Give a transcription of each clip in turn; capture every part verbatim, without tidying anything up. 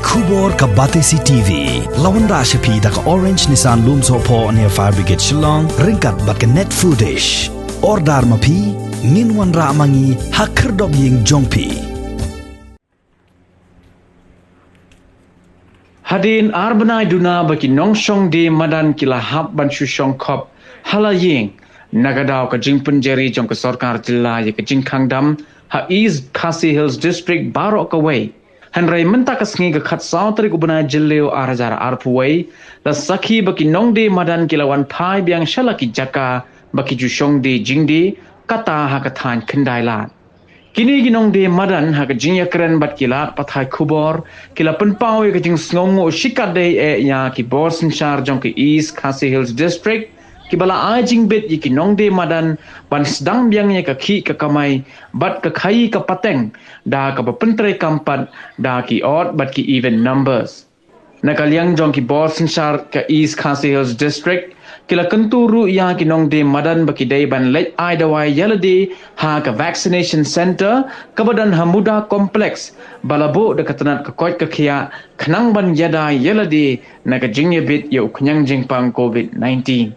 Khubor ka Batesi T V la wanrah sha phi da ka Orange Nissan Lumsohphoh near Fire Brigade Shillong ryngkat bad ka Net Foodish. Order ma phi, ngin wanrah ma ngi ha khyrdop ïing jong phi. Hadien ar bnai duna ba ki nongshong die madan ki la hap ban shu shong khop ha la ïing na ka daw ka jingpynjari jong ka sorkar jylla ïa ka jingkhang dam ha East Khasi Hills District baroh kawei. Hynrei mynta ka sngi ka khatsaw tarik u bnai Jylliew ar hajar arphew wei, la sakhi ba ki nongdie madan ki la wan phai biang sha la ki jaka ba ki ju shong die jingdie, kata ha ka thaiñ Khyndailad. Kine ki nongdie madan ha ka jingïakren bad ki lad pathai khubor, ki la pynpaw ïa ka jingsngewsynei shikatdei eh ïa ki bor synshar jong ka East Khasi Hills District, kiba la ai jingbit ïa ki nongdie madan ban sdang biang ïa ka khih ka kamai bad ka khaïi ka pateng da kaba pyntreikam pat da ki ot bad ki even numbers. Na ka liang jong ki bor synshar ka East Khasi Hills District, ki la kyntu ruh ïa ki nongdie madan ba ki dei ban leit ai dawai ïa lade ha ka vaccination center kaba don ha Muda Complex, ba la buh da ka tnat ka koit ka khiah khnang ban ïada ïa lade na ka jingïabit ïa u khñiang jingpang covid nineteen.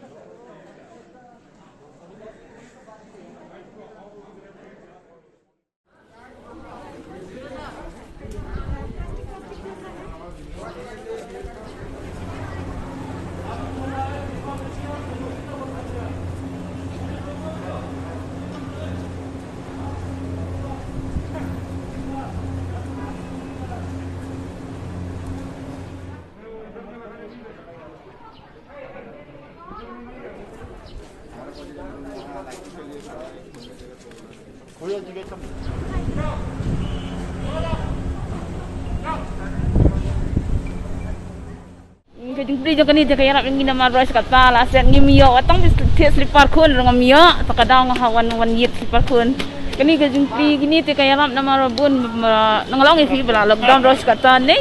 Ka jingplie jong kane te ka ïarap ïa ngi namar ba shi katta la shet ngim ïoh, wat tang phi thied slipar khun ruh ngam ïoh, te ka daw nga hap wan, wan ïit slipar khun. Kane ka jingplie kine te ka ïarap namar ba bun, ba, nga la ong ïa phi ba la lockdown ruh shi katta ne.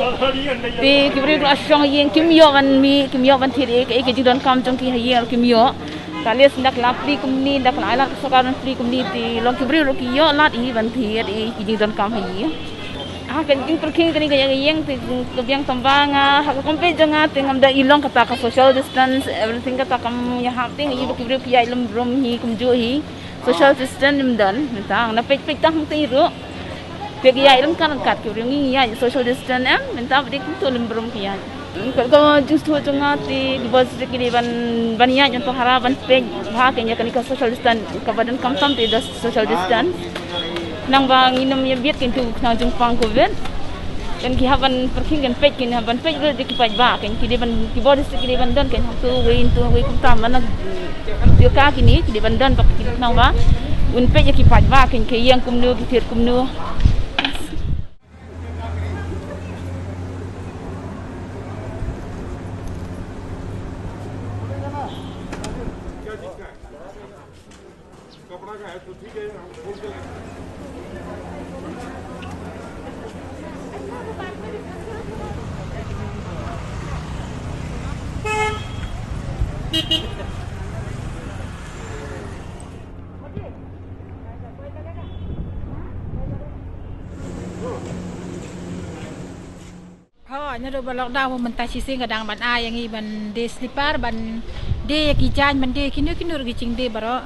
Te ki briew ruh la shong ha ïing, kim ïoh ban mih, kim ïoh ban thied ei ei, ka jingdonkam jong ki ha ïing ruh kim ïoh. Ka lei shen da ka la plie kumne, da ka la ai lad ka sorkar ban plie kumne, te long ki briew ruh ki ïoh lad hi ban thied ei ei ki jingdonkam ha ïing. Ha ka jingpyrkhing kane ka ïing te ka biang tang ba nga ha ka kynpeit jong nga te ngam da i long kata ka social distance, everything kata kam ïahap te nga i ba ki briew ki ïaid lem brum hi kumjuh hi. Social distance ym don, mynta nga peit peit tang hangtei ruh. Te ki ïaid ryngkat ryngkat ki briew, ngi ïaid social distance em, mynta ba dei kumto lem brum ki ïaid. Ka, ka jingsngewthuh jong nga te ki bor district ki dei ban, ban ïaid ban pynhara ban peit bha kein ïa kane ka social distance, kaba donkam tam te da social distance. Nang ba ngin ym ïa bieit kein tu khnang jingpang covid. Kan ki hap ban pyrkhing kan peit kein, hap ban peit ruh da ki paidbah kein, ki dei ban, ki bor district ki dei ban don kein hangto wei hangto wei kumta, man la jaka kine ki dei ban don bad ki nang ba un peit ïa ki paidbah kein, ki ïeng kumno, ki thied kumno. कपड़ा का है तो ठीक है, हम खोल के लेंगे। Hooid, naduh ba lockdown mynta shisien ka dang ban ai ïa ngi ban die slipar, ban die ïa ki jaiñ, ban die kino kino ruh ki jingdie baroh.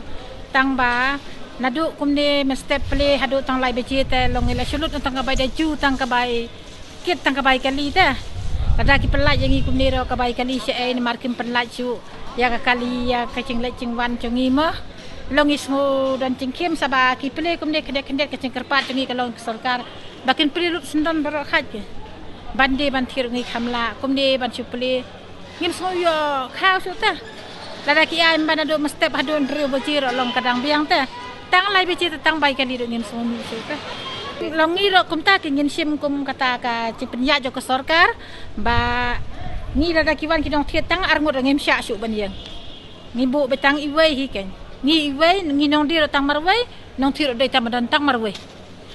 Tang ba naduh kumne mynstep plie haduh tang lai baje te long ngi la shu lut tang ka bai da ju, tang ka bai kit, tang ka bai kali te. Lada ki pynlait ïa ngi kumne ruh ka bai kali shaei namar kim pynlait shuh ïa ka kali ïa ka jingleit jingwan jong ngi mo. Long ngi sngew don jingkhim sa ba ki plie kumne khyndiat khyndiat, ka jingkyrpad jong ngi ka long ka sorkar ba kin plie lut syndon baroh khat ki. Ban die ban thied ruh ngi kham lah, kumne ban shu plie ngim sngew ïoh khaw shuh te. Lada ki ai ban naduh mynstep haduh hynriew baje ruh long ka dang biang te. Tang lai baje te tang bai kali ruh ngim sngew mih shuh te. Long ngi ruh kumta ki ngin shim kum kata ka jingpynïaid jong ka sorkar ba ngi lada ki wan ki nongthied tang arngut ruh ngim shah shuh ban ïeng. Ngi buh beit tang iwei hi kein. Ngi iwei, ngi nongdie ruh tang marwei, nongthied ruh dei tang ba don tang marwei.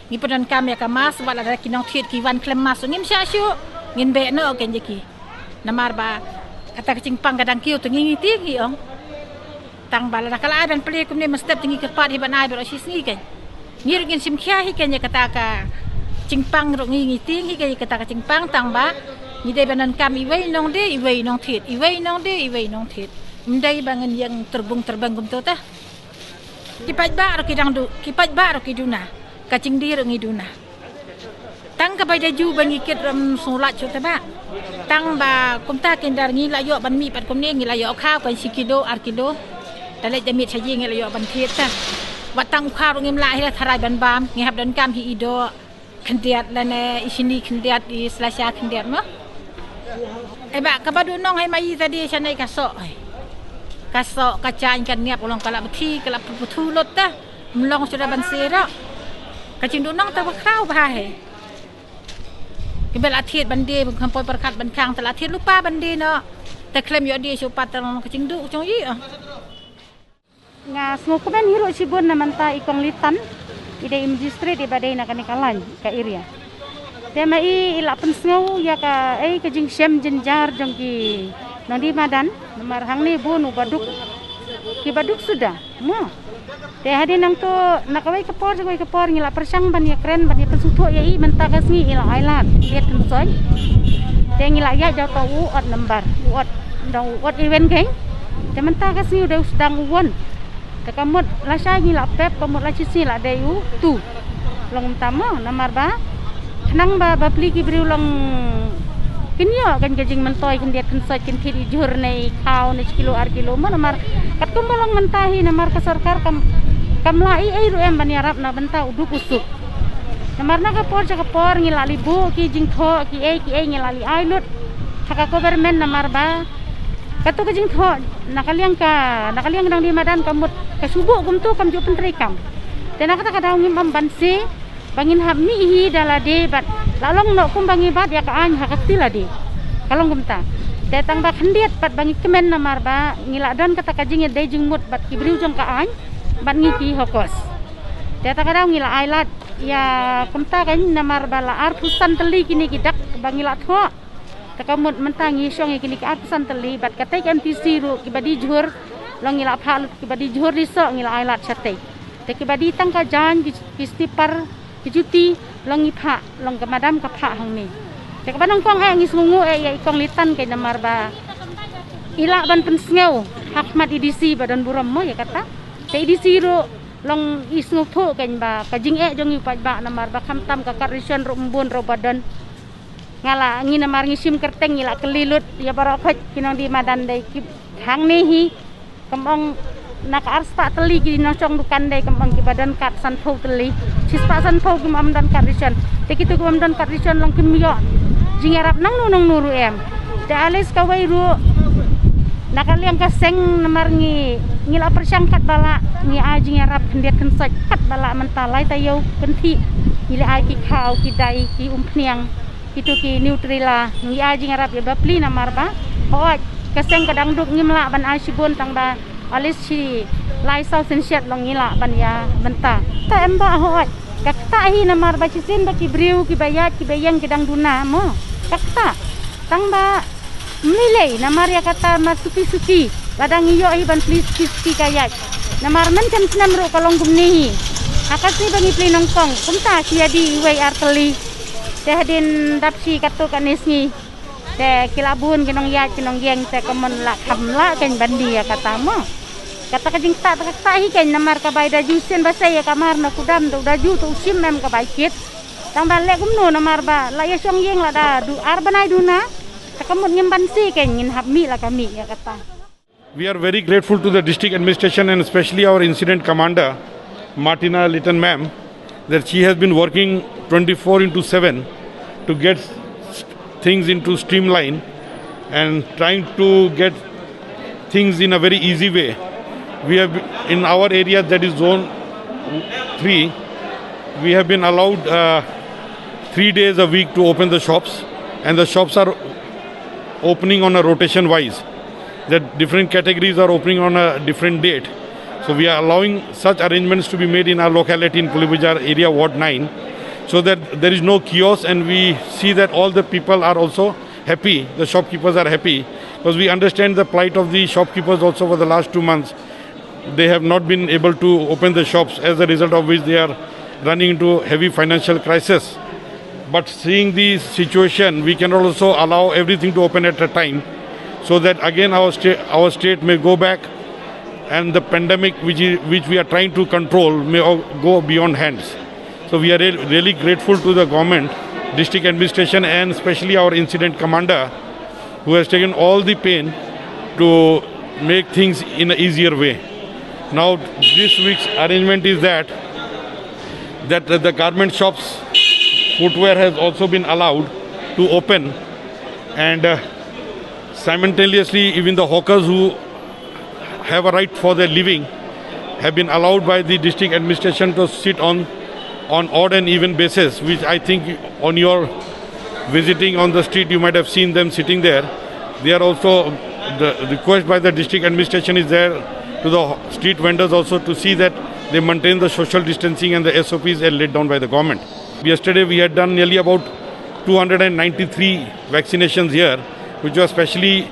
Ngi pyndonkam ïa ka mask, wat lada ki nongthied ki wan khlem mask ngim shah shuh, ngin beh noh kein ïa ki. Namar ba kata ka jingpang ka dang kiew te ngi ngi tieng hi ong. Tang ba lada ka la ai ban plie kumne mynstep te ngi kyrpad hi ban ai baroh shi sngi kein. Ngi ruh ngin shim khia hi kein ïa kata ka Jingpang ruh ngi ngi tieng hi ka, ïa kata ka jingpang, tang ba ngi dei ban donkam iwei i nongdie, iwei i nongthied, iwei i nongdie, iwei i nongthied. Ym dei ba ngin ïeng terbung terbang kumto te. Ki paidbah ruh ki dang du, ki paidbah ruh ki duna. Ka jingdie ruh ngi duna. Tang ka bai da ju ba ngi kit ruh ym sngewlait shuh te ba. Tang ba kumta ki ndar ngi la ïoh ban mih pat kumne, ngi la ïoh khaw kan shi kilo, ar kilo. Da leit da miet sha ïing ngi la ïoh ban thied te. Wat tang u khaw ruh ngim lah hi, la tharai ban bam, ngi hap donkam hi i doh khyndiat lane i shini khyndiat, i slasha khyndiat mo. Eba kaba duh nong hi ma i ta die shane ka soh hi. Ka soh, ka jaiñ, ka niap, u long ka la bthi, ka la bthu lut te. Ym long shuh da ban sie ruh. Ka jingduh nong te ba khraw bha hi. Kiba la thied ban die, kham poi pyrkhat ban khang, te la thied lypa ban die noh. Te khlem ïoh die shuh pat, te long ka jingduh jong i. Nga sngewkmen hi ruh shibun na mynta i Kong Litan, i dei i magistrate iba dei na kane ka line, ka area. Te ma i, i la pynsngew ïa ka, ei, ka jingshem jynjar jong ki nongdie madan, namar hangne bun u ba duk, ki ba duk suda mo. Te hadien nangto, na kawei ka por sha kawei ka por ngi la pyrshang ban ïakren, ban ïa pynsngewthuh ïa i, mynta ka sngi i la ailad, i la kynsoit. Te ngi la ïaid da uto u odd number, u odd, dang u odd even keiñ. Te mynta ka sngi u dei u sdang u one. Te ka mut lashai ngi la pep, ka mut la shisngi la dei u two. Long kumta mo, namar ba khnang ba bapli ki briew long kin ïoh keiñ ka jingmyntoi, khyndiat khynsoit, kin thied i jhur ne i khaw ne shi kilo ar kilo mo, namar katkum ba long mynta hi, namar ka sorkar kam, kam lah ei ei ruh em ban ïarap na bynta u duk u suk. Namar na ka por sha ka por ngi la leit buh ki jingthoh, ki ei ki ei ngi la leit ai lut ha ka government, namar ba kato ka jingthoh na ka liang ka, na ka liang ka nongdie madan ka mut ka shu buh kumto, kam ju pyntreikam. Te na kata ka daw ngim ong ban sie ba ngin hap mih hi da lade bad la long noh kumba ngi bat ïa ka aiñ ha ka kti lade. Ka long kumta. Te tang ba khyndiat pat ba ngi kmen, namar ba ngi la don kata ka jingïadei jingmut bad ki briew jong ka aiñ bad ngi ki hawkers. Te kata ka daw ngi la ailad ïa kumta keiñ, namar ba la arphew san tylli kine ki dak ba ngi la thoh. Te ka mut mynta ngi shong ïa kine ki arphew san tylli bad katei ka M T C ruh, kiba die jhur long ngi la phah lut, kiba die jhur die soh ngi la ailad shatei. Te kiba die tang ka jaiñ, ki, ki slipper, ki juti long ngi phah, long ka madam ka phah hangne. Te kaba nyngkong eh ngi sngewnguh eh ïa i Kong Litan keiñ, namar ba i lah ban pynsngew ha khmat i D C ba don burom mo ïa kata. Te i D C ruh long i sngewthuh keiñ ba ka jingeh jong ngi u paidbah, namar ba khamtam ka card ration ruh ym bun ruh ba don. Nga la, ngi namar ngi shim kyrteng, ngi la kylli lut ïa baroh khoit ki nongdie madan, dei ki hangne hi, kam ong na ka arspah tylli ki nongshong dukan, dei kam ong kiba don card sanphew tylli, shispah sanphew kim ong don card ration. Te kito ki bym don card ration long kim ïoh jingïarap nangno nangno ruh em. Te at least kawei ruh na ka liang ka seng, namar ngi, ngi la pyrshang katba lah, ngi ai jingïarap khyndiat khynsoit katba lah, mynta lai taïew kynthih ngi la ai ki khaw, ki dai, ki umphniang, kito ki Nutrela, ngi ai jingïarap ïa bapli, namar ba hooid ka seng ka dang duk, ngim lah ban ai shibun, tang ba at least shi lai saw shen shet long ngi lah ban ïa bynta. Te em ba hooid ka ktah hi, namar ba shisien ba ki briew kiba ïaid kiba ïeng ki dang duna mo, ka ktah. Tang ba ym lei lei, namar ïa kata mar suki suki, lada ngi ïoh hi ban plie suki suki ka ïaid. Namar mynshem snem ruh ka long kumne hi. Ha ka sngi ba ngi plie nyngkong kumta ki ïa die iwei ar tylli. Te hadien dap shi katto katne sngi, te ki la bun ki nongïaid ki nongïeng, te ka mon la kham lah keiñ ban die ïa kata mo. Kata ka jingktah, kata ka ktah hi keiñ, namar ka bai da ju sien ba sei ïa ka mar na kudam, da u da ju, te u shim em ka bai kit. Tang ba leh kumno, namar ba la ïa shong ïing lada du ar bnai duna, te ka mut ngim ban sie keiñ, ngin hap mih la ka mih ïa kata. We are very grateful to the district administration and especially our incident commander, Martina Litton ma'am, that she has been working twenty-four into seven to get things into streamline and trying to get things in a very easy way. We have, in our area, that is zone three, we have been allowed, uh, three days a week to open the shops, and the shops are opening on a rotation wise, that different categories are opening on a different date. So we are allowing such arrangements to be made in our locality in Pulibazar area, Ward nine, so that there is no chaos, and we see that all the people are also happy, the shopkeepers are happy, because we understand the plight of the shopkeepers also for the last two months. They have not been able to open the shops, as a result of which they are running into heavy financial crisis. But seeing the situation, we cannot also allow everything to open at a time, so that again our state, our state may go back, and the pandemic which is, which we are trying to control may all go beyond hands. So we are re- really grateful to the government, district administration, and especially our incident commander, who has taken all the pain to make things in an easier way. Now, this week's arrangement is that that the garment shops, footwear has also been allowed to open, and uh, simultaneously, even the hawkers who have a right for their living have been allowed by the district administration to sit on on odd and even basis, which I think on your visiting on the street, you might have seen them sitting there. They are also, the request by the district administration is there to the street vendors also to see that they maintain the social distancing and the S O Ps as laid down by the government. Yesterday, we had done nearly about two hundred ninety-three vaccinations here, which was specially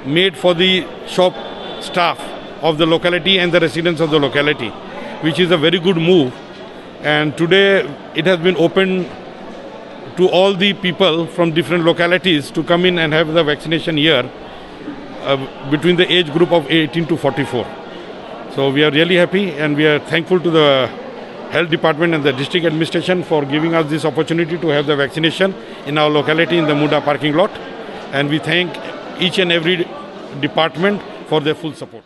made for the shop staff of the locality and the residents of the locality, which is a very good move. And today, it has been open to all the people from different localities to come in and have the vaccination here, uh, between the age group of eighteen to forty-four. So we are really happy, and we are thankful to the health department and the district administration for giving us this opportunity to have the vaccination in our locality in the Munda parking lot. And we thank each and every department for their full support.